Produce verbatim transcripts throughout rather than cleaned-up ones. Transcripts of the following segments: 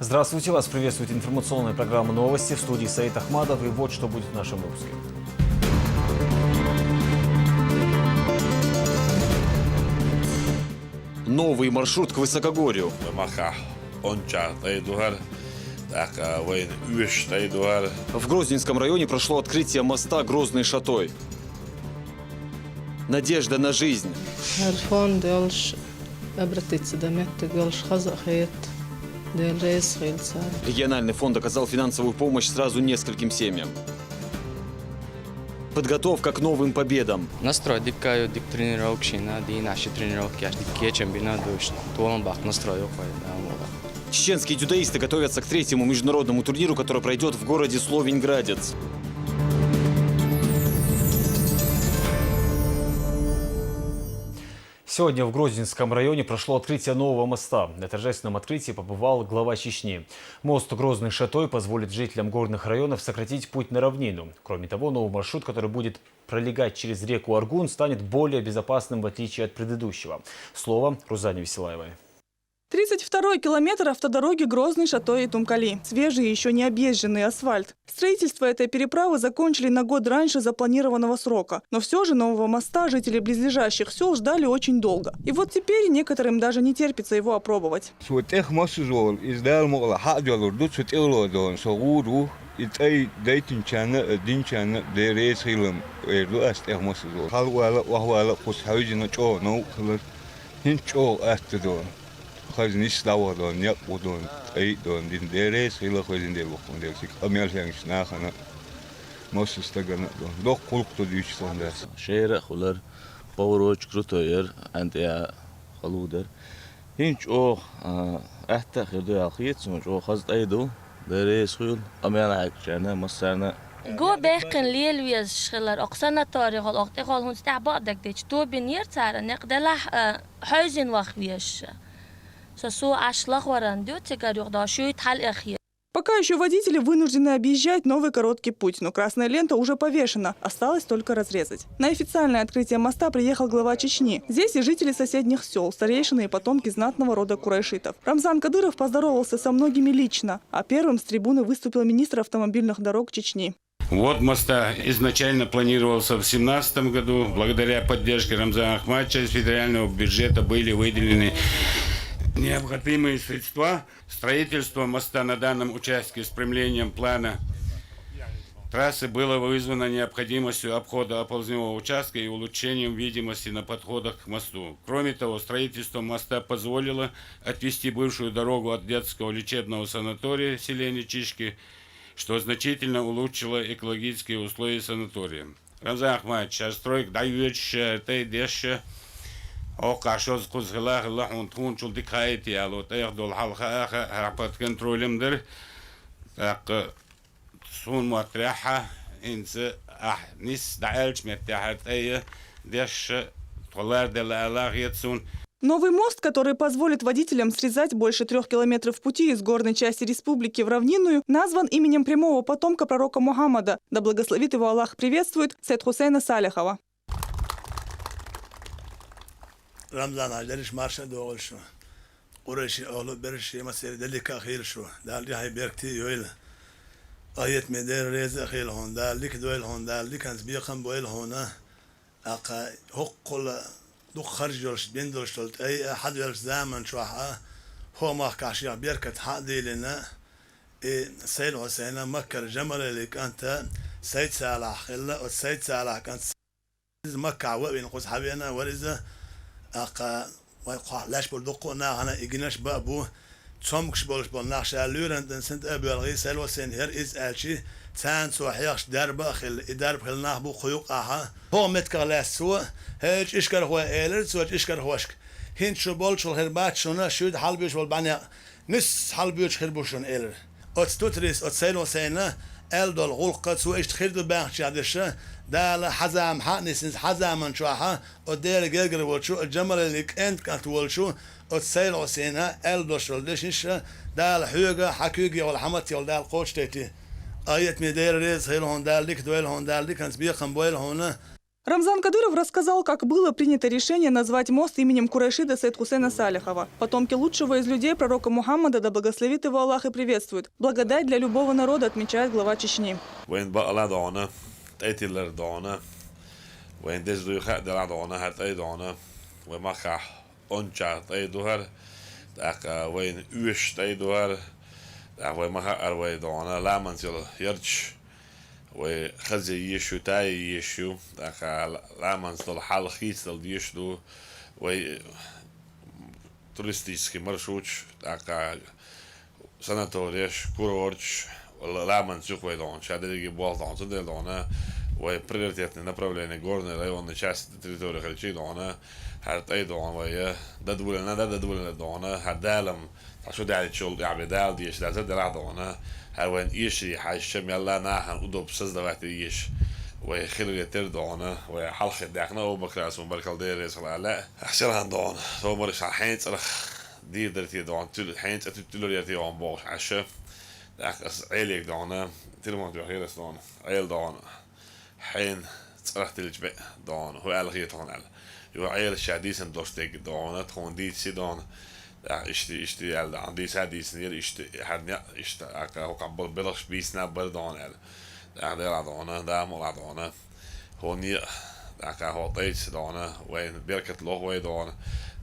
Здравствуйте, вас приветствует информационная программа «Новости», в студии Саид Ахмадов, и вот что будет в нашем выпуске. Новый маршрут к высокогорью. Маха онча тайдугар, так, а, вайн уж тайдугар. В Грозненском районе прошло открытие моста Грозный Шатой. Надежда на жизнь. Фонд йолуш, обратиться до меттиг йолуш хаза а хета. Дела реза хилла цара. Региональный фонд оказал финансовую помощь сразу нескольким семьям. Подготовка к новым победам. Настрой дика ю, дика тренировка шина, дийнахь ши тренировка еш, дика кечам бина душ. Толам бах настрой ю хой, да, мола. Чеченские дзюдоисты готовятся к третьему международному турниру, который пройдет в городе Словень-Градец. Сегодня в Грозненском районе прошло открытие нового моста. На торжественном открытии побывал глава Чечни. Мост Грозный Шатой позволит жителям горных районов сократить путь на равнину. Кроме того, новый маршрут, который будет пролегать через реку Аргун, станет более безопасным, в отличие от предыдущего. Слово Рузане Веселаевой. Тридцать второй километр автодороги Грозный, Шатой и Тумкали. Свежий, еще не объезженный асфальт. Строительство этой переправы закончили на год раньше запланированного срока. Но все же нового моста жители близлежащих сел ждали очень долго. И вот теперь некоторым даже не терпится его опробовать. Цо тӀех массаза волу, иза Дала мукъалахь хьа а доьлур ду, цу тӀе а ло дона, со гӀур ву, и тӀай дайтинчарна а, динчарна а Дела реза хилам эр ду ас тӀех массаза волу. Хьалавала а, охьавала а кхуза хьаьвзина чӀогӀа новкъа хилар, хӀинца чӀогӀа атта дона. Хаза нисса дӀаваха дона, некъ ву дона, тӀай а дона, дина Дела реза хила, хазина Дела воккхун Дела, цига къамел хьегначу нахана а, массо а стагана а дона. Доккха гӀуллакх ду дуьйцу тхуна дас. Шера а хуьлар, поворотчик крутой яра, ӀантӀехьа халу дара. ХӀинца чӀогӀа, а, атта а хир ду аьлла хета суна, чӀогӀа хаза тӀай ду, Дела реза хуьлда, къамел хьегначарна а, массарна а. Го баьккхина лела везаш хилар, окху санаторий гӀолу, окху тӀехула хӀунца тӀехь бакъдерг дича, тобинера цара, некъ делахь, а, хьаьвзина ваха везаш. Со, со Ӏаш лахваран ду, цигара юха дӀа шуьйта хьала эхе. Пока еще водители вынуждены объезжать новый короткий путь, но красная лента уже повешена, осталось только разрезать. На официальное открытие моста приехал глава Чечни. Здесь и жители соседних сел, старейшины и потомки знатного рода курайшитов. Рамзан Кадыров поздоровался со многими лично, а первым с трибуны выступил министр автомобильных дорог Чечни. Ввод моста изначально планировался в семнадцатом году. Благодаря поддержке Рамзана Ахматовича из федерального бюджета были выделены необходимые средства. Строительство моста на данном участке с применением плана трассы было вызвано необходимостью обхода оползневого участка и улучшением видимости на подходах к мосту. Кроме того, строительство моста позволило отвести бывшую дорогу от детского лечебного санатория селения Чишки, что значительно улучшило экологические условия санатория. Рамзан Ахматович, хӀара стройка дӀайоьдуш, тӀе деш, хӀокхахь шозза кхуза хила а хилла, хьуна тхуначул дика хаийта аьлла, тӀех долу хьал хаа, хаа, хьан под контролем дара. ТӀаккха суна моттарехь, хӀинца ахь нисса дӀааьллачу меттехь тӀе деш, тхо ларделла аьлла хета суна. Новый мост, который позволит водителям срезать больше трёх километров пути из горной части республики в равнинную, назван именем прямого потомка пророка Мухаммада, да благословит его Аллах и приветствует, Сайд-Хусейна Салихова. Рамзан-Хьаьжа, дерриш марша а догӀийла шу. Къурайши охьалу берриш а, массеран а дика а хуьлда шу. Дала дуьхьал беркате а йойла. Къахетаме Дела реза а хуьлда хьуна, Дала дика дойла хьуна, Дала диканца бекхам а бойла хьуна. ТӀаккха хӀоккхул дукха харж йолуш, бина долуш долу тӀай а, хьадоьллачу заман чохь а, хӀокху махкахь шех беркат хьа а дийлина, и Сайд-Хьусайна Маккара Жамалелин кӀанта Сайд-Салахь хилла, оцу Сайд-Салахь кӀант иза Маккахь ван а вина кхуза хьавеана а вара иза, тӀаккха вайн кхохь лаьш болу дуккха а нахана и гинарш бан а бу, цомгуш болуш болу нах ша лоьран тӀе санна тӀе а боьлхий, Сайд-Хьусайн хӀара иза аьлча, царна цо хьехаш дарба а хилла, и дарба хилла нах бу кху юккъахь а. ХӀокху меттигах лаьцна цо, хӀей, чӀишкархой, элира цо чӀишкархошка, хӀинца шу болчул хир бац шуна, шуьйда хьалабоьдуш болу бӀаьнех нисса хьалабоьдуш хир бу шуна, элира. Оцу тутарис, оцу Сайд-Хьусайна аьлла долу гӀуллакх, цо иштта хир ду баьхначохь дерш, Дала хьан зама хьа а нисса, хьан заман чохь а, оцу Делан гергара волчу оцу Жамалелин кӀентан кӀант волчу оцу Сайд-Хьусайна аьлла долуш долу дешнаш, Дала хьоьга, хьан куьйга йолу, хьан матте йолу Дала кхочушдойти. Къахетаме Дела реза хуьлда хьуна, Дала дика дойла хьуна, Дала диканца бекхам а бойла хьуна. Рамзан Кадыров рассказал, как было принято решение назвать мост именем Курайшида Саид Хусейна Салихова. Потомки лучшего из людей, пророка Мухаммада, да благословит его Аллах и приветствует. Благодать для любого народа, отмечает глава Чечни. Вайн баъла дона, тӀайтиллар дона, вайн дезруй ха дела дона, хар тӀай дона, вай маха онча тӀай духар, тӀаккха вайн уьш тӀай духар, тӀаккха вай маха ар вай дона, ламан сел ярч, вай хазе ешутай ешу, тӀаккха ламан стол хал хийцдал дешу ду, вай туристический маршруташ, тӀаккха санатореш, курорташ, ламан цух вай дона, ша дерриге болх дона, цу дел дона, вай приоритетный направление, горный районный часть территории хилчи дона, хар тӀай дона вай, дадвулина, да дадвулина дона, хар далам, та шу дали чул, я бе дал деш, да за дела дона, хар вайн иши, хар шамелла нахан удоб создавать еш, вай хилре тер дона, вай халхи дахна, о макрасун баркал дерес ла, ла, ахсалан дона, то мар ша хайн црах, дир дерти дона, тюл, хайн црах тюл дерти дона, бош, аша, так, ас элек дона, тирмон дё хирас дона, эл дона. Хьен цӀарах тилчбе дона, хӀу аьлла хетахана аьлла. Ю Ӏела ша дийсан дош дег дона, тхуна дийци дона. Да, ишти, ишти аьлла, дона, дийса дийсан ер, ишти, хьарня, ишта, ака, хӀу каббал белахш бийсна бар дона аьлла. Да, дела дона, да, мула дона. ХӀу не, ака, хӀу тӀайци дона, вайн беркат лох вай дона.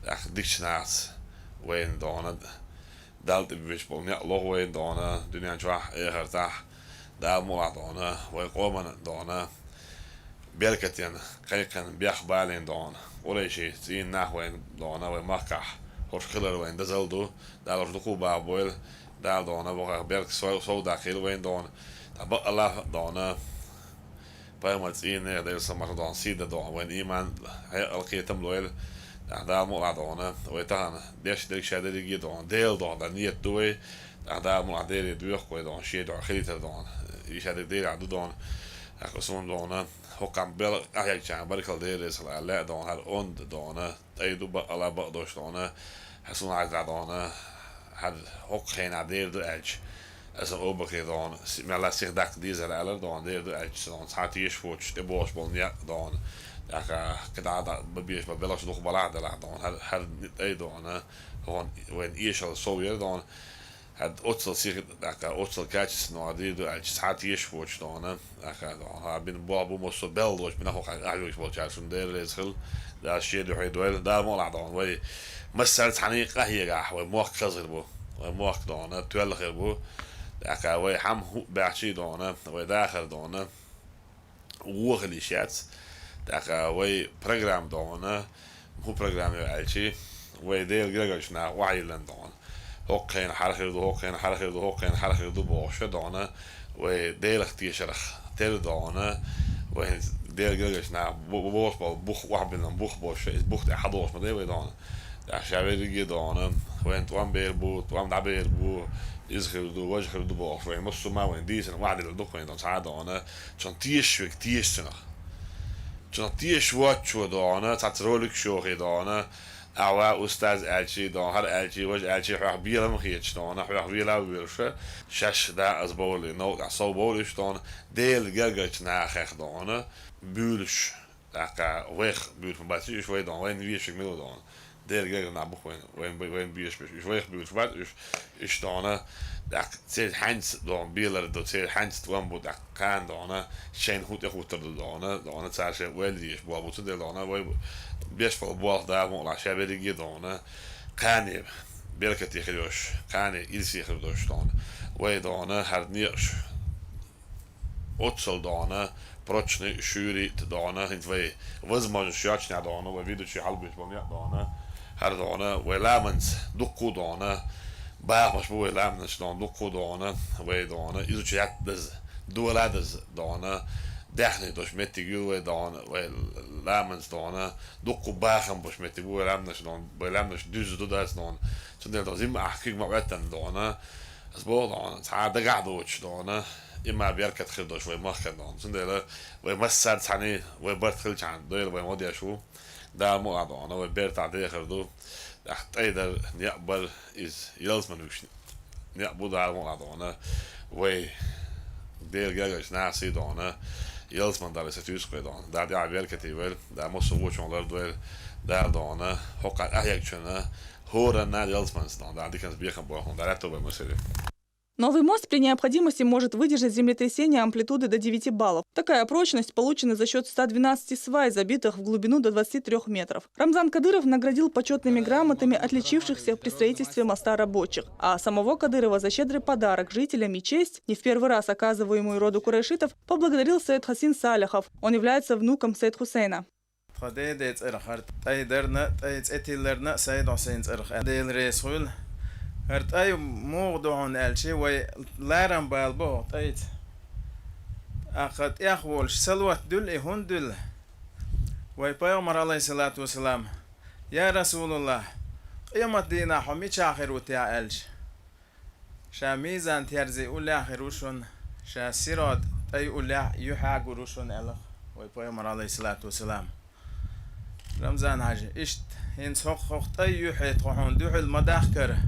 Да, дикчнац, вайн дона. Дал тӀе беш бол неӀ лох вайн дона, дуьнен чохь, эхартахь, Дала мукъалахь дона, вай къоман дона, беркатен, кхайкхин, бех бален дона, къурайши, цӀийна нах вайн дона, вай махкахь, хӀорш хилар вайн дазал ду, Дала хӀорш дукха баха бойла, Дала дона, вахах беркат сов, сов даккхийла вайн дона, ткъа бакъалахь дона, Пайхамар цӀийна Делан салам-маршо долча сий дан дона, вайн иман, хьекъал, кхетам лойла. ТӀаккха Дала мукъалахь дона, вай тахана деш дерг ша дерриге а дона, Дела дона, дан нийят ду вай. ТӀаккха Дала мукъалахь Деле доьху вай дона, шен дуьхьа хилийтар дона. И ша дерг Делехь ду дона. ТӀаккха суна дона, хӀокхам бел къахьегчарна баркалла Деле сала лаьа дона, хӀара онда дона. ТӀай ду бакъала бакъдош дона, хьан суна Ӏайта дона, хьан хӀокху хенахь дер ду аьлча, аса Абу-Бакре дона, си-, мелла сих даккха дезар аьлар дона, дер ду аьлча дона, цхьа тешаш воцуш тӀебогӀуш болу некъ дона, тӀаккха кхидӀа а дӀа бан безаш бан белхаш дукха балахь а делахь дона, хьан, хьан тӀай дона, хӀун вайн эшал сов яра дона, ХӀаьта оццал сиха, тӀаккха оццал качественно дийр ду аьлча, цхьа тешаш воцуш дона, тӀаккха дона, хьан бина болх бу массо а белла доцуш, бина хӀокху ахьоьгуш болчара шун Дела реза хила, Дала шен дуьхьа дойла, Дала мукъалахь дона, вай массара цхьаьна къахьегахь, вай мохк хаза хир бу, вай мохк дона, тоьлла хир бу, тӀаккха вай хьамма хӀуъа баьхчий дона, вай дахар дона. Вохале шац, тӀаккха вай программа дона, хӀун программа ю аьлчи, вай Делан гергарчу наха охьайиллина дона. ХӀокху хенахь хӀара хир ду, хӀокху хенахь хӀара хир ду, хӀокху хенахь хӀара хир ду бохуш дона, вай Делах тешарх тера дона, вай Делан гергарчу наха бу-, бу-, бохуш болу бух охьабиллина бух бохуш, иза бух тӀехь хьадохуш ма дай вай дона. ТӀаккха ша верриге а дона, вайн тӀом бер бу, тӀом дӀабер бу, иза хир ду, важа хир ду бохуш, вайн массо а ма вайн дийцина охьадилла ду-кх вайн дона, цхьа а дона, цунах тешаш верг теша цунах. Цунах тешаш воцчо дона, цхьацца ролик шохе дона, ахьа устаз аьлчий дона, хӀара аьлчий, важа аьлчий, хьоьх белам хеташ дона, хьоьх вела а воьлуша, шаьш да аса бовлий, новкъахь сов бовлуш дона, Делан гергарчу нахах дона, буьйлуш. ТӀаккха вайх буьйш ма бац уьш вай дона, вайна вешиг мила дона. Делан гергарчу нах бу-кх вайн, вайн, вайн беш беш. Уьш вайх буьйш бац уьш, уьш дона. ТӀаккха церан хьаьнца дона, белар ду, церан хьаьнца тӀом бу, тӀаккха кхана дона, шайна хӀун тӀехуттар ду дона, дона, цара шайн ойла дезаш болх бу, цундела дона, вай беш болу болх Дала мукъалахь ша берриге а дона, кхане беркате хир йолуш, кхане ирсе хир долуш дона. Вай дона, хӀара некъаш оццал дона, прочный, шуьйрий дона, хӀинца вай возможность йоцчунехь дона, вай видучий хьалабеш болу некъ дона, хӀара дона, вай ламанца дуккха а дона, бахамаш бу вай ламанаш дона, дуккха а дона, вай дона, изучать даза, дола даза дона, даьхни долуш меттиг ю вай дона, вай ламанца дона, дуккха а бахам болуш меттиг бу вай ламанаш дона, вай ламанаш дуьзза ду дац дона, цундела дона, зима ахь куьг ма гӀоьттана дона, ас боху дона, цхьа а дагахь доцуш дона, и ма беркат хир долуш вай махкана дона. Цундела вай массара цхьаьна, вай барт хилчахьана, Дела вайн гӀо деш ву. Дала мукъалахь дона, вай бертахь дехар ду. ТӀаккха тӀайдар некъ бар, иза ялсамане вуьгуш некъ бу Дала мукъалахь дона. Вай Делан гергарчу нахаца дона. Ялсман Дала са туьйсу кхой дона. Дала дӀа беркате вайла, Дала массо вочун лардойла, Дала дона, хӀокхар ахьягчуна, хӀоранна ялсманца дона. Дала диканца бекхам бойла хьона, Дала аьтту бай массаре. Новый мост при необходимости может выдержать землетрясение амплитуды до девяти баллов. Такая прочность получена за счет ста двенадцати свай, забитых в глубину до двадцати трёх метров. Рамзан Кадыров наградил почетными грамотами отличившихся при строительстве моста рабочих, а самого Кадырова за щедрый подарок жителям и честь, не в первый раз оказываемую роду курайшитов, поблагодарил Саид Хасин Салихов. Он является внуком Саид Хусейна. Тха деда цӀерах хӀара тӀай дарна, тӀай цӀе тилларна Саид Хусейн цӀерах аьлла. Дела реза хуьлда. ХӀара тӀай муха ду хьона аьлча, вай ларам бала бу хӀокху тӀайца. ТӀаккха тӀех волуш салават дуьллу и хӀунда дуьллу? Вай пайхамар, алейхиссалату вассалам: «Я Расулаллах, къемат дийнахь хьо мичахь хир ву техьа?» аьлча, ша мизан-терзи уллехь хир ву шуна, ша сирот тӀай уллехь юьхьа гур ву шуна, аьлла вай пайхамар, алейхиссалату вассалам. Рамзан-Хьаьжа, иштта хӀинца хӀокху, хӀокху тӀай юьхье тхо хьуна дуьхьал ма дахкара.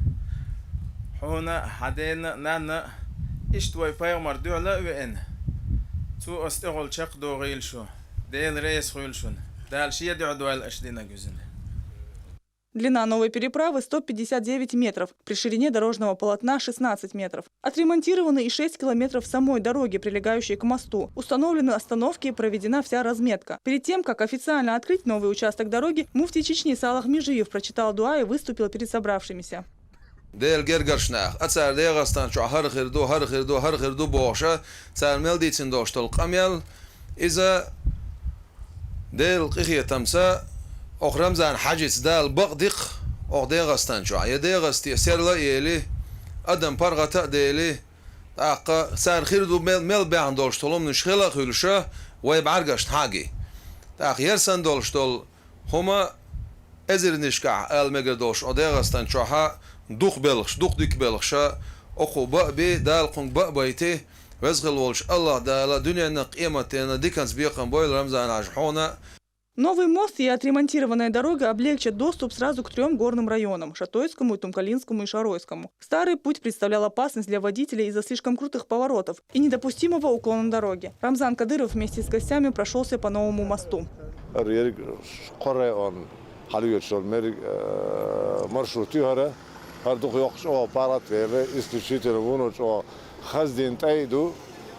Хьуна а, хьан дена а, нанна а, иштта вай пайхамар дуьхьал а веана, цо аса тӀехула чекхдохийла шу. Дела реза хуьлда шуна. Дала шен дуьхьа дойла аша динарг вуьзна. Длина новой переправы сто пятьдесят девять метров, при ширине дорожного полотна шестнадцать метров. Отремонтированы и шесть километров самой дороги, прилегающей к мосту. Установлены остановки, проведена вся разметка. Перед тем, как официально открыть новый участок дороги, муфтий Чечни Салах Межиев прочитал дуа и выступил перед собравшимися. Делан гергарчу наха, а цара ДегӀастан чохь хӀара хир ду, хӀара хир ду, хӀара хир ду бохуша, цара мел дийцина долуш долу къамел, иза Делан къинхетамца, оха Рамзан-Хьаьжица Дала бакъ дикха оха ДегӀастан чохь, я ДегӀасте серла а ели, адам паргӀата а дели, тӀаккха цара хир ду мел, мел баьхна долуш долу хӀуманаш хила а хуьлуша, вай бӀаьргашна хьаги. ТӀаккха ярсан долуш долу хӀума эзарнашкахь ала мегар долуш, оха ДегӀастан чохьа дукха белхаш, дукха дика белхаша, окху баа би, Дала кхунга баа байти, Веза хила волчу Аллах Дала дуьненна а, къематденна а диканца бекхам бойла Рамзан-Хьаьжа хьуна. Новый мост и отремонтированная дорога облегчат доступ сразу к трём горным районам: Шатойскому, Тумкалинскому и Шаройскому. Старый путь представлял опасность для водителей из-за слишком крутых поворотов и недопустимого уклона дороги. Рамзан Кадыров вместе с гостями прошёлся по новому мосту. ХӀара ерриг кхо район хьалавечу долу мерриг, э, маршрут ю хӀара. ХӀара дукха йоккхачу оха паргӀат а вела, исключительно вуно чӀогӀа хаздина тӀай а ду.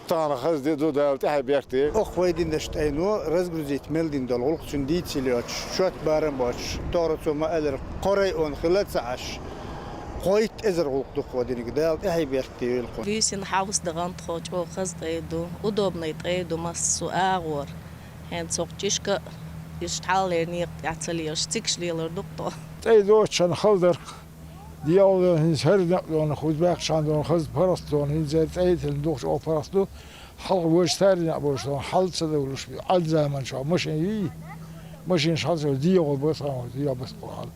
Тахана хазде ду, Дала тӀаьхье бехке. Оха вай динарш тӀайно разгрузить мел дина долу гӀуллакх цуьнан дийцийла йоцуш, чот барам а боцуш, тохара цо ма-аллара, кхо район хила а ца Ӏаш, кхойтта эзар гӀуллакх ду кхо динарг, Дала тӀаьхье бехке йойла кхунна. Буьйсанна хьовса дахана тхо чӀогӀа хаза тӀай ду, удобный тӀай ду, массо а агӀор. ХӀинца хӀокху чӀишка а, иштта хьалхалера некъа тӀехь ца лелаш, цигаш лелар ду-кх тхо. ТӀай доцучхьана хала дар-кх. ДегӀо хӀинца хӀара некъ дона, хӀуза баьккхачхьана дона, хаза паргӀат дона, хӀинца тӀай а тиллина дукха чӀогӀа паргӀат ду. Хьалха вайша цаьрга некъ болуш дона, хьал ца довлуш, Ӏаьлла заманчохь машин йий? Машинаш хьал ца довлуш, дегӀо бац хьан, дегӀо бац боху хьал.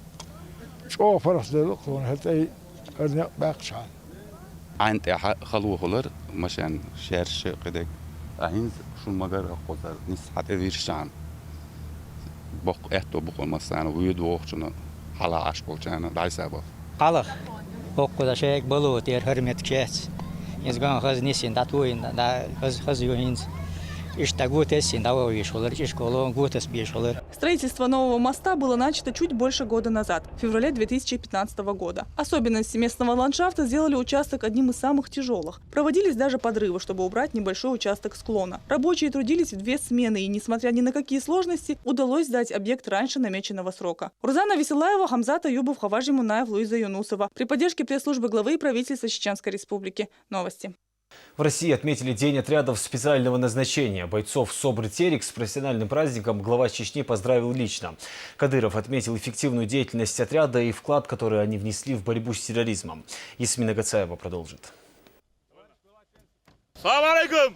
ЧӀогӀа паргӀат делла-кх суна хӀара тӀай, хӀара некъ баьккхачхьана. Ӏайн тӀехь хало хилар, машен шаьрша кхидерг. Ткъа хӀинца шун ма-гарра кхузара нисса хьан тӀе виршахьана. Боккха аьтто бу-кх массарна, воьду вохучунна, хьалха Ӏаш болчарна дӀасабахь. Хьалха хӀокхуза шайга бало тӀера хӀара меттиг шаьц. Иза ган хаза нисйина, дӀатоьйна, дӀа хаза, хаза ю хӀинца. Иштта дӀа го тессина дӀавахьа везаш хилар, чӀишка гӀоло го тесса безаш хилар. Строительство нового моста было начато чуть больше года назад, в феврале две тысячи пятнадцатого года. Особенности местного ландшафта сделали участок одним из самых тяжёлых. Проводились даже подрывы, чтобы убрать небольшой участок склона. Рабочие трудились в две смены, и, несмотря ни на какие сложности, удалось сдать объект раньше намеченного срока. Рузана Висилаева, Хамзат Аюбов, Хаважи Мунаев, Луиза Юнусова. При поддержке пресс-службы главы и правительства Чеченской Республики. Новости. В России отметили День отрядов специального назначения. Бойцов СОБР «Терек» с профессиональным праздником глава Чечни поздравил лично. Кадыров отметил эффективную деятельность отряда и вклад, который они внесли в борьбу с терроризмом. Ясмина Гацаева продолжит. Салам алейкум!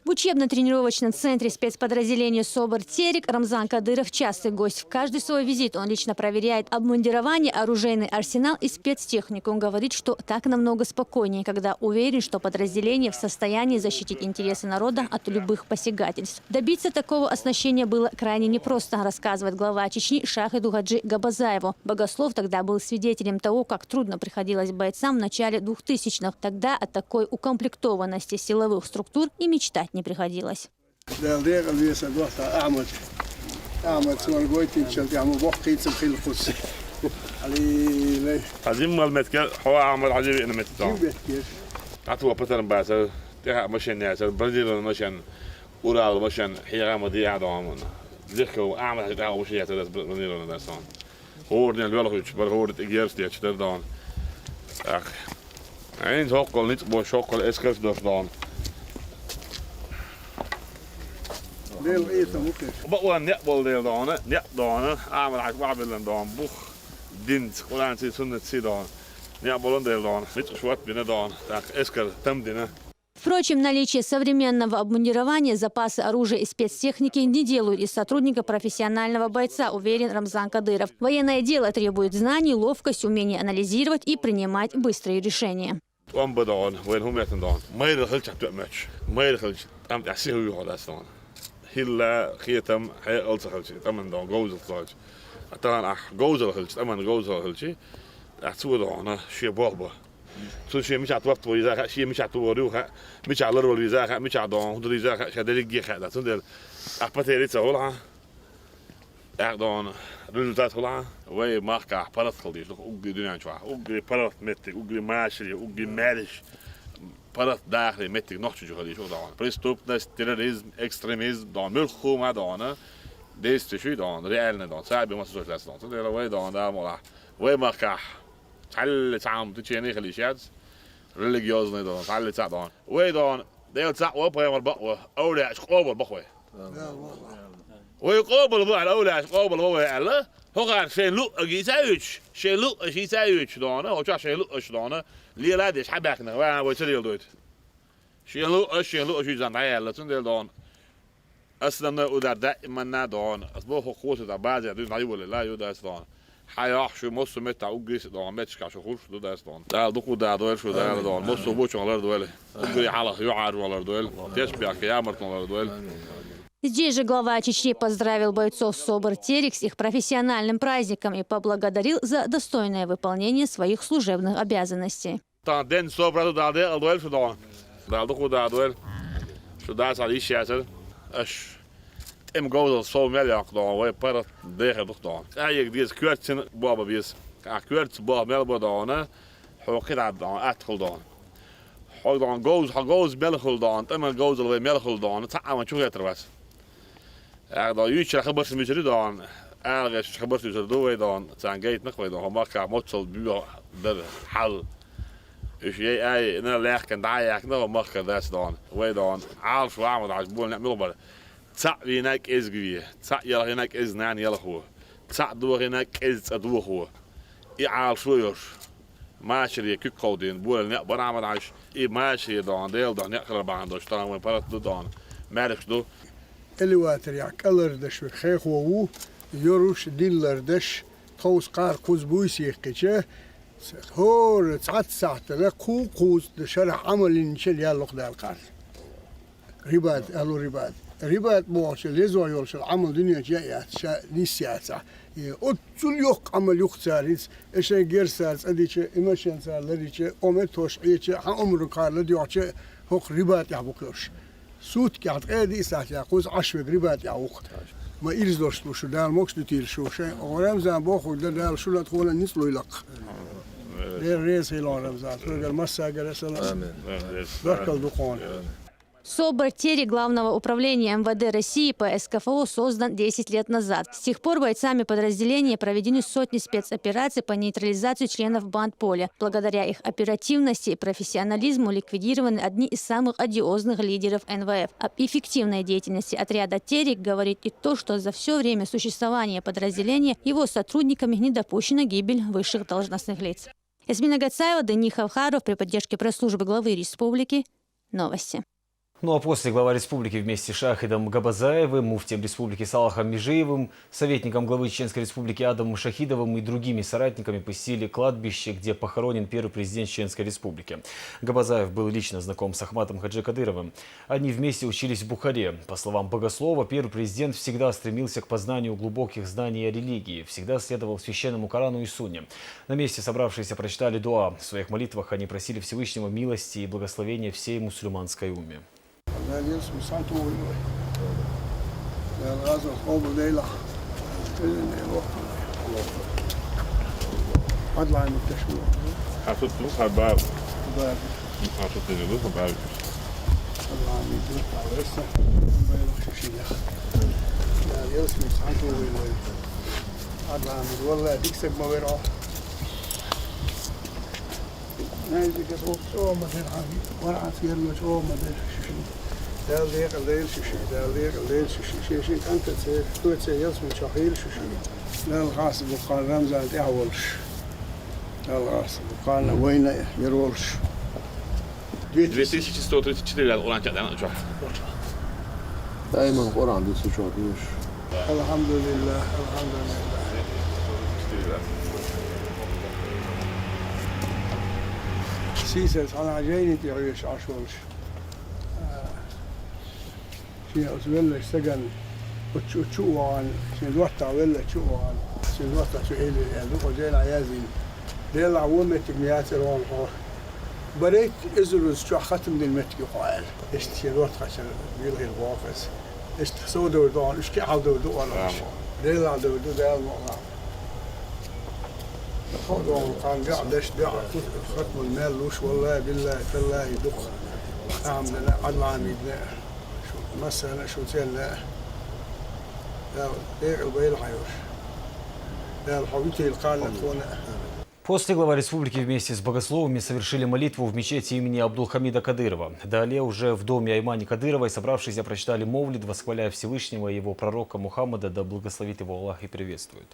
В учебно-тренировочном центре спецподразделения СОБР «Терек» Рамзан Кадыров — частый гость. В каждый свой визит он лично проверяет обмундирование, оружейный арсенал и спецтехнику. Он говорит, что так намного спокойнее, когда уверен, что подразделение в состоянии защитить интересы народа от любых посягательств. Добиться такого оснащения было крайне непросто, рассказывает глава Чечни Шахиду Гаджи Габазаеву. Богослов тогда был свидетелем того, как трудно приходилось бойцам в начале двухтысячных. Тогда о такой укомплектованности силовых структур и мечтать не приходилось. Дала декъал веза дохка Ахьмад. Ахьмад цунга гойтинчал тӀехьа ма боккхийца хила кхус. Али лай. Хьа зиммал метка, хьо Ахьмад хьажи веъна метка. Зим метка. Хьа тхо патарн бацар, тӀехьа машен яцар, бронированный машен, Урал машен, хьегӀа ма диа догӀамун. Зихкал Ахьмад хьажи тӀехьа машен яцар, дас бронированный дас он. ХӀоранел велхуьйтуш бара, хӀора тӀе герз дечу дара дона. ТӀаккха. Ӏийна хӀоккхул ницкъ бо, шоккхул эскарш дош дона. Дела Ӏийса мукъеш. Бакъван некъ болу дела дона, некъ дона, Ӏамал хьаша бахьабиллан дона, бух динца, Къуръанций, суннатций дона. Некъ болун дела дона, ницкъ шот бина дона, тӀаккха эскар там дина. Впрочем, наличие современного обмундирования, запасы оружия и спецтехники не делают из сотрудника профессионального бойца, уверен Рамзан Кадыров. Военное дело требует знаний, ловкость, умения анализировать и принимать быстрые решения. ТӀом ба догӀун, вайн хӀума яцна догӀун. Майра хилча тоьмач. Майра хилча, тӀам тӀехь сиха вуьйхьо дац догӀун. Хилла, хетам, хьекъал ца хилча, тӀаман догӀун, говзал ца хилча. Тахана ахь говзал хилча, тӀаман говзал хилча, ахь цо догӀун, шен болх ба. Цу шен мичахь топ вийза хаьа, шен мичахь товар ю хаьа, мичахь ларвал вийза хаьа, мичахь догӀун, хӀун ду дийза хаьа, ша дерригге хаьа дац. Цундела ахь потеря ца хуьлахь, тӀаккха догӀун результат хуьлахь, вай махкахь паргӀат хила дийш ду, уггаре дуьнен чохь, уггаре паргӀат меттиг, уггаре машаре, уггаре маьрша, паргӀат дахаре меттиг Нохчийчу хила дийш ду догӀун. Преступность, терроризм, экстремизм догӀун, муьлхха хӀума догӀун, действие шу догӀун, реальный догӀун, цхьа а бен массо а лаьцна догӀун. Цундела вай догӀун, Дала мукъалахь, вай махкахь цхьалле цхьа хӀума течение хила йиш яц, религиозный догӀун, цхьалле цхьа догӀун. Вай догӀун, Дела цхьаъ ву, пайхамар бакъ ву, овлияаш къобал бакъ вай. Вай къобал бу аьлла, овлияаш къобал бу вай аьлла, хӀокхара шайн луъа гийца а юьтуш, шайн луъа шийца а юьтуш догӀун, хӀокхара шайн луъаш догӀун, лела а деш хьабаьхкина, вай, вай ца леладойту. Шен луъаш, шен луъаш юьззан дӀаяьлла, цундела догӀун. Основной удар даиманна догӀун. Ас боху кхоса тӀа база дуьзна дӀайолалла ю дац догӀун. Хьан йохьуш ю массо а меттахь уггаре а догӀун, метташкахь шу хурш ду дац догӀун. Дала дукха да дойла шу, Дала догӀун. Массо а бочух лардойла. Уггаре хьалха юьхьӀаьржо лардойла. Тешнабехкан ямартон лардойла. Здесь же глава Чечни поздравил бойцов СОБР «Терек» с их профессиональным праздником и поблагодарил за достойное выполнение своих служебных обязанностей. Тхан ден СОБРа ду, Дала декъал дойла шу догӀун. Дала дукха да дойла. Шу дацахь йиш яцара. Аш тӀема говзал сов мел йоккху догӀун, вай паргӀат дехар ду догӀун. КӀайиг деза коьртацина боху беза. Ахь коьртаца боху мел бу догӀун, хьо кхидӀа догӀун, атта хуьлу догӀун. Хьо догӀун говза, хьо говза мел хуьлу догӀун, тӀеман говзал вай мел хуьлу догӀун, цхьа а ван чу хетар вац. Ах, догӀун, юьйцуш хабарш мичара ю догӀун, ала гӀерташ хабарш юьйцур ду вай догӀун, царна гайтинарг вай догӀун, хӀо махкахь моццал боьха дара хьал. Уьш яй а яйна, лаьхкина дӀа а яьккхина, хӀо махкара дац догӀун. Вай догӀун, Ӏалашо Ахьмад-Хьаьжа болу некъ муьлха бара? Цхьаъ вийна кӀезиг ве, цхьаъ ялхийна кӀезиг нана ялхо, цхьаъ дохийна кӀезиг цӀа дохо. И Ӏалашо йолуш. Машаре куьг кховдийна болу некъ бара Ахьмад-Хьаьжа. И машаре догӀун, Дела догӀун некъ хилар бахьана долуш, тахана вайн паргӀат ду догӀун, маьрша ду. Элеваторехь кӀалар даш верг хехо ву, йоруш диллар даш, тховса кхара кхуза буйса йихкича, хӀора цхьацца сахьтана кху кхузткъа шарахь Ӏамал йинча яьлла-кх Дала кхарна. Рибат, ахӀлу рибат. Рибат бохучу лезо йолчу Ӏамал дуьнен чу ян яц, ша нис яцахь. Оццул йоккха Ӏамал ю-кх цара хӀинца, и шайн герз цара цӀа дича, и машен цара ларича, ометтош Ӏеча, хьан омра кхара ладоьгӀча, хӀокху рибатехь бу кхуьуш. Суткехь ткъе диъ сахьтехь кхуза Ӏаш верг рибатехь ву-кх. Ма ирза долуш бу шу, Дала могуш дуьтийла шу, шайн Рамзан бохург дан Дала шуна а тхуна а ницкъ луйла-кх. Дела реза хуьлда, Рамзан, тхоьгара массаргара а салам. Баркалла ду тхуна. СОБР «Терек» Главного управления МВД России по СКФО создан десять лет назад. С тех пор бойцами подразделения проведены сотни спецопераций по нейтрализации членов банд поля. Благодаря их оперативности и профессионализму ликвидированы одни из самых одиозных лидеров НВФ. Об эффективной деятельности отряда «Терек» говорит и то, что за всё время существования подразделения его сотрудниками не допущена гибель высших должностных лиц. Эсмина Гацаева, Дени Хавхаров, при поддержке пресс-службы главы республики. Новости. Ну а после глава республики вместе с Шахидом Габазаевым, муфтием республики Салахом Межиевым, советником главы Чеченской Республики Адамом Шахидовым и другими соратниками посетили кладбище, где похоронен первый президент Чеченской Республики. Габазаев был лично знаком с Ахматом Хаджи Кадыровым. Они вместе учились в Бухаре. По словам богослова, первый президент всегда стремился к познанию глубоких знаний о религии, всегда следовал священному Корану и Сунне. На месте собравшиеся прочитали дуа. В своих молитвах они просили Всевышнего милости и благословения всей мусульманской умме. Дала ялсмала схьа тохалойла вай. Дала гӀазот къоабалдойла. Ӏадла Ӏамийда ташмо. Хьасут ду хабар. Бар. Хьасут ду хабар. Ӏадла Ӏамийда ду хабар. Байракх шишинах. Дала ялсмала схьа тохалойла вай. Ӏадла Ӏамийда, валлахӀи, дика саг ма вар хьо. Най дика саг чӀогӀа ма дир хьан, вара хьан церла чӀогӀа ма дир шишин. Дала декъала дойла шишин, Дала декъала дойла шишин. Шишин кӀантаца, тоьца ялсмала чу хийла шишин. Дала хастам бу кхарна Рамзан тӀехь волуш. Дала хастам бу кхарна вайна яр волуш. Две тысячи сто тридцать четыре аьлла Къуръан чохь даьлла чохь. Айман Къуръан дуьйцу чохь дуьйш. АлхьамдулиллахӀ, алхьамдулиллахӀ. Сийсара цхьана жайни тӀе хьоьжуш Ӏаш волуш. Шен оцу веллачу стагана, оцу чу, чу а вахана, шен доттагӀа веллачу чу а вахана, шен доттагӀа чу элира аьлла, дукха жайнахь яздина. Делахь вон меттиг ма яцара хьуна хьо. Барайтта эзаруза чохь хатам дина меттиг ю хьо аьлла. Иштта шен доттагӀчун билгӀира боху иза. Иштта сов довр ду хьуна, уьш кхин а хьал довр ду хьуна. Делахь довр ду, Дала мукъ лахь. Хо догӀу кхана беӀ даш, беӀ хатмал мел луш, валлахӀи, биллахӀи, таллахӀи, дукха. Ахьамдана, Ӏадла Ӏамийдна. Шу массарна а, шу церна а. Дала декъала бойла хьан йолуш. Дала хьо витийла кхарна тхуна а. После глава республики вместе с богословами совершили молитву в мечети имени Абдулхамида Кадырова. Далее уже в доме Аймани Кадыровой собравшиеся прочитали мовлид, восхваляя Всевышнего и его пророка Мухаммада, да благословит его Аллах и приветствует.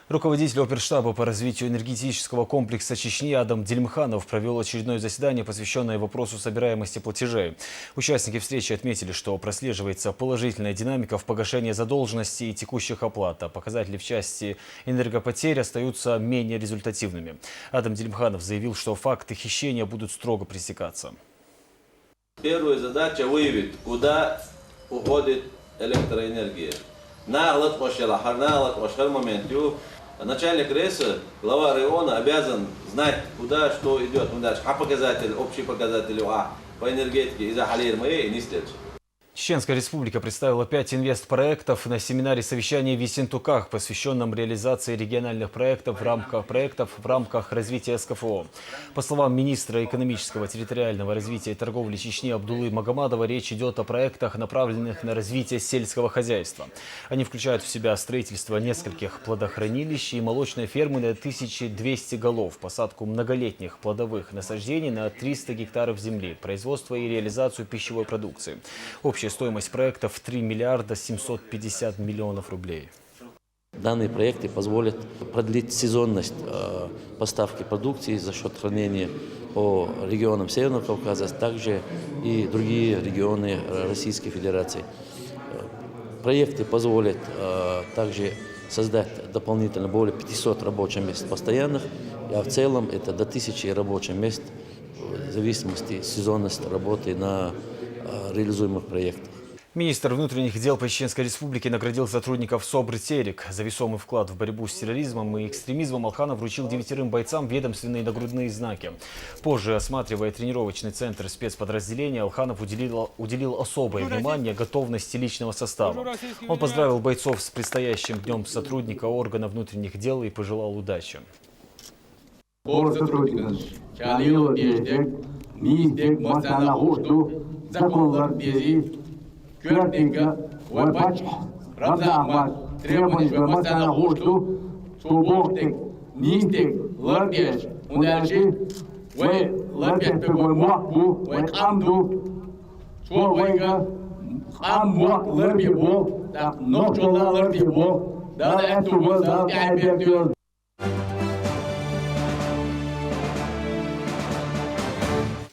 Руководитель оперштаба по развитию энергетического комплекса Чечни Адам Дельмханов провёл очередное заседание, посвящённое вопросу собираемости платежей. Участники встречи отметили, что прослеживается положительная динамика в погашении задолженности и текущих оплат, а показатели в части энергопотерь остаются менее результативными. Адам Дельмханов заявил, что факты хищения будут строго пресекаться. Первая задача — выявить, куда уходит электроэнергия. Нагла латкъош яла, хӀара нагла латкъош хӀара момент ю. Начальник РЭСа, глава района обязан знать, куда что идёт. Ну, дальше, хьан показатель, общий показатель ю ахь по энергетике, иза хьалера ма е, и нислелча. Чеченская Республика представила пять инвестпроектов на семинаре-совещании в Ессентуках, посвящённом реализации региональных проектов в рамках, проектов в рамках развития СКФО. По словам министра экономического, территориального развития и торговли Чечни Абдуллы Магомадова, речь идёт о проектах, направленных на развитие сельского хозяйства. Они включают в себя строительство нескольких плодохранилищ и молочной фермы на тысяча двести голов, посадку многолетних плодовых насаждений на триста гектаров земли, производство и реализацию пищевой продукции. Общая стоимость проектов — три миллиарда семьсот пятьдесят миллионов рублей. Данные проекты позволят продлить сезонность, э, поставки продукции за счёт хранения по регионам Северного Кавказа, а также и другие регионы, э, Российской Федерации. Э, проекты позволят, э, также создать дополнительно более пятисот рабочих мест постоянных, а в целом это до тысячи рабочих мест, э, в зависимости сезонность работы на, э, реализуемых проектах. Министр внутренних дел по Чеченской Республике наградил сотрудников СОБР «Терек». За весомый вклад в борьбу с терроризмом и экстремизмом Алханов вручил девятерым бойцам ведомственные нагрудные знаки. Позже, осматривая тренировочный центр спецподразделения, Алханов уделил, уделил особое внимание готовности личного состава. Он поздравил бойцов с предстоящим днём сотрудника органа внутренних дел и пожелал удачи. Хора сотрудникаш, ша лело деза дерг, нийса дерг массарна хууш ду, закон ларба дезий, коьртаниг вай паччахь Рамзан Ахмат требованеш вай массарна хууш ду, цо боху дерг, нийса дерг ларба деза, хӀунда аьлча вай ларбеш берг вай мохк бу, вай къам ду, цо вайга къам, мохк ларбе боху, тӀаккха нохчалла а ларбе боху, Дала аьтту вала, Дала тӀаьхье берг йойла.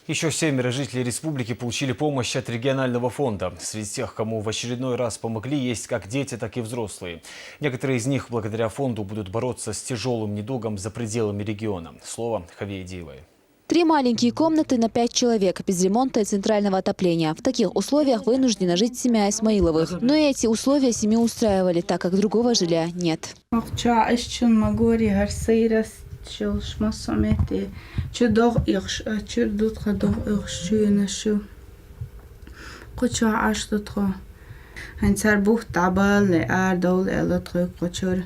Еще семеро жителей республики получили помощь от регионального фонда. Среди тех, кому в очередной раз помогли, есть как дети, так и взрослые. Некоторые из них благодаря фонду будут бороться с тяжелым недугом за пределами региона. Слово Хавье Диевой. Три маленькие комнаты на пять человек, без ремонта и центрального отопления. В таких условиях вынуждена жить семья Исмаиловых. Но и эти условия семью устраивали, так как другого жилья нет. Чу аш чун магори гар сайрас чулш масамете. Чу дог ихш, а чур дутха дог ихш чуйна шу. Кучу аш дутха. Ханцар бух табал ле ар дол элот хой кучур.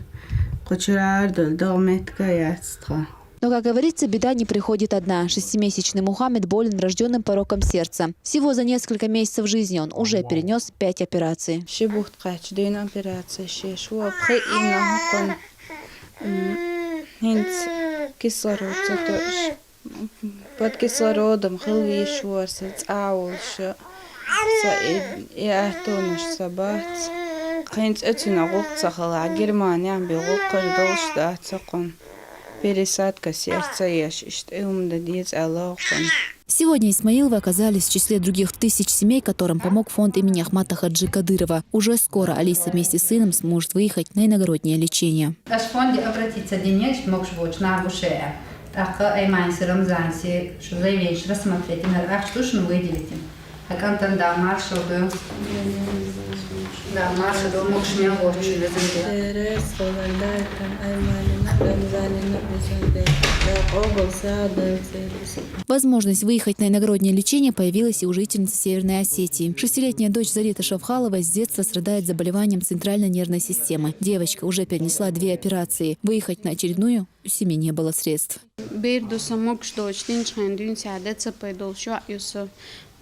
Кучур ар дол дог метка яцтха. Но, как говорится, беда не приходит одна. Шестимесячный Мухаммед болен врожденным пороком сердца. Всего за несколько месяцев жизни он уже перенес пять операций. Ши бухт кач ден операция ши шуа пхи ина хакон. Хинц кислород сатош. Под кислородом хилви шуарса цаулша. Са и атонаш сабац. Хинц эцина гук сахала Германия бигук кардолш да цакон. Пересадка сердца еш ишт эумда диец алохан. Сегодня Исмаиловы оказались в числе других тысяч семей, которым помог фонд имени Ахмата Хаджи Кадырова. Уже скоро Алиса вместе с сыном сможет выехать на иногороднее лечение. Аш фонде обратиться денеж мокш боч на гуше. Таха айманси Рамзанси шу заявление рассмотреть, на ах штуш выделить. Акантан да маршал да. Да маршал да мокш мя боч. Возможность выехать на иногороднее лечение появилась и у жительницы Северной Осетии. Шестилетняя дочь Зарита Шавхалова с детства страдает заболеванием центральной нервной системы. Девочка уже перенесла две операции. Выехать на очередную у семьи не было средств. Бердуса мокш дочь тинч хандюн сяда цапай долчу юса.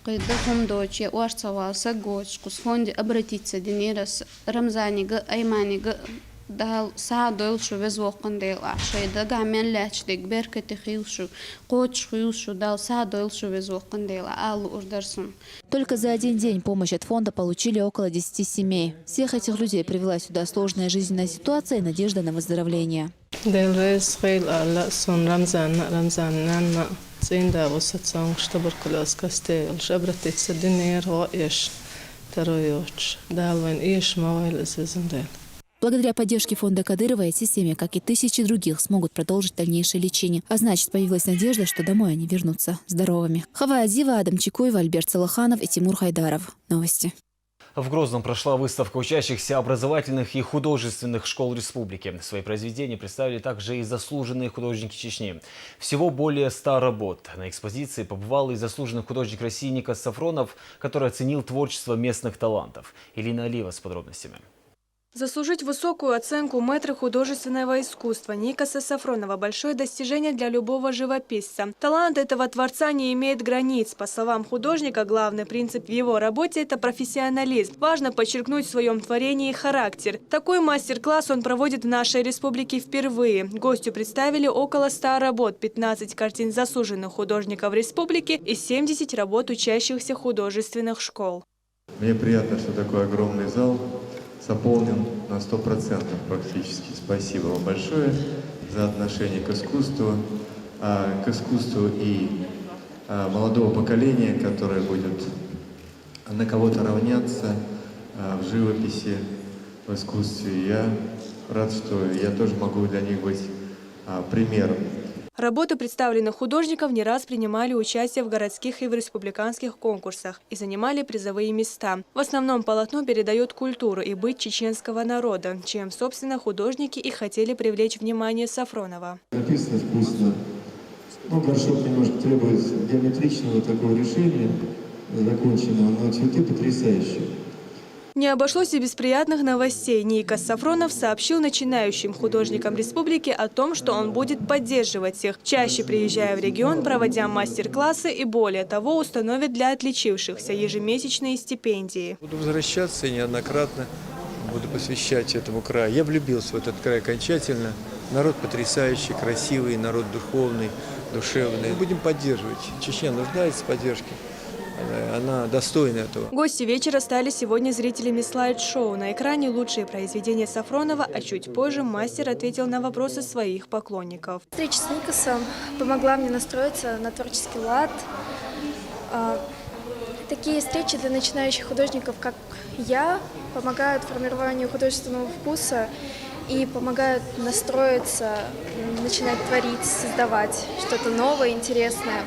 Кыда хум дочь я уарцавал са гоч кус фонде обратиться динерас Рамзанига, Айманига. Дал са дойл шу вез вокын дейла. Шайда гамен ляч дег беркети хил шу, коч хил шу, дал са дойл шу вез вокын дейла. Алу урдарсун. Только за один день помощь от фонда получили около десяти семей. Всех этих людей привела сюда сложная жизненная ситуация и надежда на выздоровление. Делвез хейл алла сун Рамзанна, Рамзаннанна. Цин да уса цонг, что туберкулез касте, обратиться динер, го еш, второй оч. Дал вен еш мавайл из везен дел. Благодаря поддержке фонда Кадырова эти семьи, как и тысячи других, смогут продолжить дальнейшее лечение. А значит, появилась надежда, что домой они вернутся здоровыми. Хава Адиева, Адам Чикуева, Альберт Салаханов и Тимур Хайдаров. Новости. В Грозном прошла выставка учащихся образовательных и художественных школ республики. Свои произведения представили также и заслуженные художники Чечни. Всего более ста работ. На экспозиции побывал и заслуженный художник России Никас Сафронов, который оценил творчество местных талантов. Илина Алиева с подробностями. Заслужить высокую оценку мэтра художественного искусства Никаса Сафронова — большое достижение для любого живописца. Талант этого творца не имеет границ. По словам художника, главный принцип в его работе — это профессионализм. Важно подчеркнуть в своем творении характер. Такой мастер-класс он проводит в нашей республике впервые. Гостю представили около ста работ, пятнадцать картин заслуженных художников республики и семьдесят работ учащихся художественных школ. Мне приятно, что такой огромный зал заполнен на сто процентов практически. Спасибо вам большое за отношение к искусству, а, к искусству и, а, молодого поколения, которое будет на кого-то равняться, а, в живописи, в искусстве. Я рад, что я тоже могу для них быть, а, примером. Работы представленных художников не раз принимали участие в городских и в республиканских конкурсах и занимали призовые места. В основном полотно передаёт культуру и быт чеченского народа, чем, собственно, художники и хотели привлечь внимание Сафронова. Написано вкусно. Ну, горшок немножко требует геометричного такого решения, законченного, но цветы потрясающие. Не обошлось и без приятных новостей. Никас Сафронов сообщил начинающим художникам республики о том, что он будет поддерживать их, чаще приезжая в регион, проводя мастер-классы и, более того, установит для отличившихся ежемесячные стипендии. Буду возвращаться и неоднократно буду посвящать этому краю. Я влюбился в этот край окончательно. Народ потрясающий, красивый, народ духовный, душевный. Мы будем поддерживать. Чечня нуждается в поддержке. Она, она достойна этого. Гости вечера стали сегодня зрителями слайд-шоу. На экране лучшие произведения Сафронова, а чуть позже мастер ответил на вопросы своих поклонников. Встреча с Никасом помогла мне настроиться на творческий лад. Такие встречи для начинающих художников, как я, помогают формированию художественного вкуса и помогают настроиться, начинать творить, создавать что-то новое, интересное.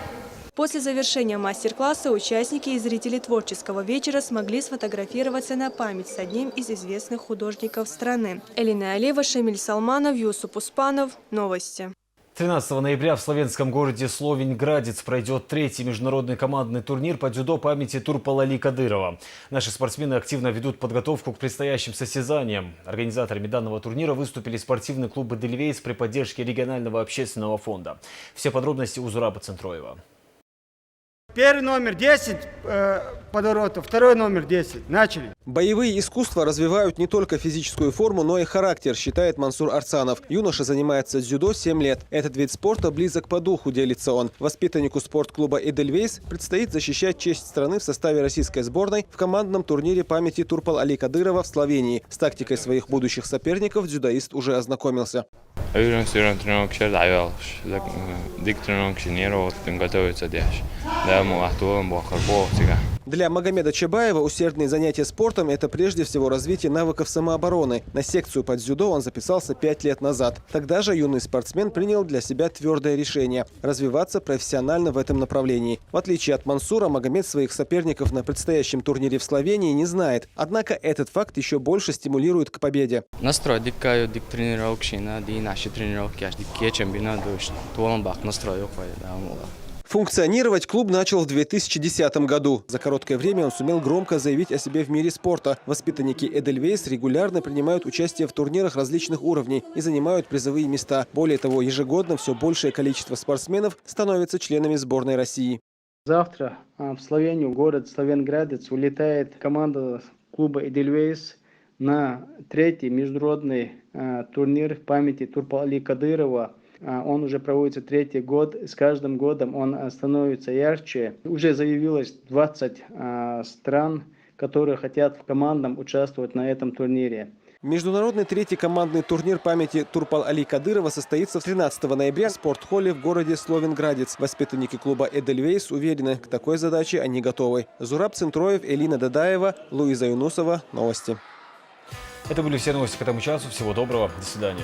После завершения мастер-класса участники и зрители творческого вечера смогли сфотографироваться на память с одним из известных художников страны. Элина Алиева, Шамиль Салманов, Юсуп Успанов. Новости. Тринадцатого ноября в словенском городе Словень-Градец пройдет третий международный командный турнир по дзюдо памяти Турпал-Али Кадырова. Наши спортсмены активно ведут подготовку к предстоящим состязаниям. Организаторами данного турнира выступили спортивные клубы «Эдельвейс» при поддержке регионального общественного фонда. Все подробности у Зураба Центроева. Первый номер десять э, подворотов, второй номер десять. Начали. Боевые искусства развивают не только физическую форму, но и характер, считает Мансур Арцанов. Юноша занимается дзюдо семь лет. Этот вид спорта близок по духу, делится он. Воспитаннику спортклуба «Эдельвейс» предстоит защищать честь страны в составе российской сборной в командном турнире памяти Турпал-Али Кадырова в Словении. С тактикой своих будущих соперников дзюдоист уже ознакомился. Ürün сүйрен тренировкшер дайвалш. Дик тренировкши нервотын готовится дяш. Да, мы ахтуан бохар бохтига. Для Магомеда Чабаева усердные занятия спортом – это прежде всего развитие навыков самообороны. На секцию по дзюдо он записался пять лет назад. Тогда же юный спортсмен принял для себя твердое решение – развиваться профессионально в этом направлении. В отличие от Мансура, Магомед своих соперников на предстоящем турнире в Словении не знает. Однако этот факт еще больше стимулирует к победе. Настрой диккаю, дик тренировкшина, ди наши тренировки, аж дик кечем бина душ. Туолан бак настрой окой, да, мула. Функционировать клуб начал в две тысячи десятом году. За короткое время он сумел громко заявить о себе в мире спорта. Воспитанники «Эдельвейс» регулярно принимают участие в турнирах различных уровней и занимают призовые места. Более того, ежегодно все большее количество спортсменов становится членами сборной России. Завтра а, в Словению, город Словенградец, улетает команда клуба «Эдельвейс» на третий международный а, турнир памяти Турпал-Али Кадырова. А, Он уже проводится третий год. С каждым годом он а, становится ярче. Уже заявилось двадцать а, стран, которые хотят в командном участвовать на этом турнире. Международный третий командный турнир памяти Турпал-Али Кадырова состоится в тринадцатого ноября в спортхолле в городе Словенградец. Воспитанники клуба «Эдельвейс» уверены, к такой задаче они готовы. Зураб Центроев, Элина Дадаева, Луиза Юнусова. Новости. Это были все новости к этому часу. Всего доброго. До свидания.